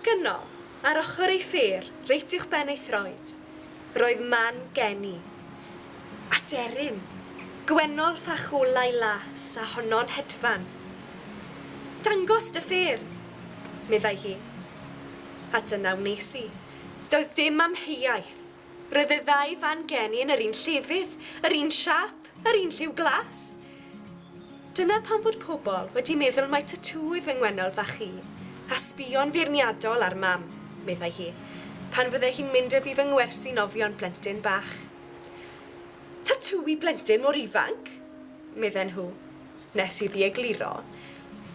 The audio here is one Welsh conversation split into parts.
Ac yno, ar ochr ei ffêr, reit uwchben ei throed, roedd man geni. Aderyn. Gwennol fach olau las a honno'n hedfan. Dangos dy ffêr! meddai hi. A dyna wnes i. Doedd dim amheuaeth. Roedd y ddau fan geni yn yr un llefydd, yr un siâp, yr un lliw glas. Dyna pam fod pobl wedi meddwl mai tatŵ oedd fy ngwennol fach i, a sbïo'n feirniadol ar Mam, meddai hi, pan fydde hi'n mynd â fi fy ngwersi nofio'n blentyn bach. Tatŵ i blentyn mor ifanc? medden nhw, nes iddi egluro.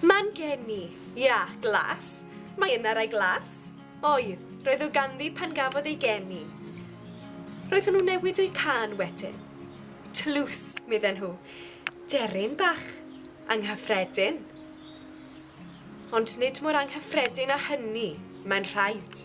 Man geni, ia, glas. Mae yna rai glas. Oedd, roedd o ganddi pan gafodd ei geni. Roedden nhw'n newid eu cân wedyn. Tlws, medden nhw. Deryn bach. Anghyffredin. Ond nid mor anghyffredin â hynny, mae'n rhaid.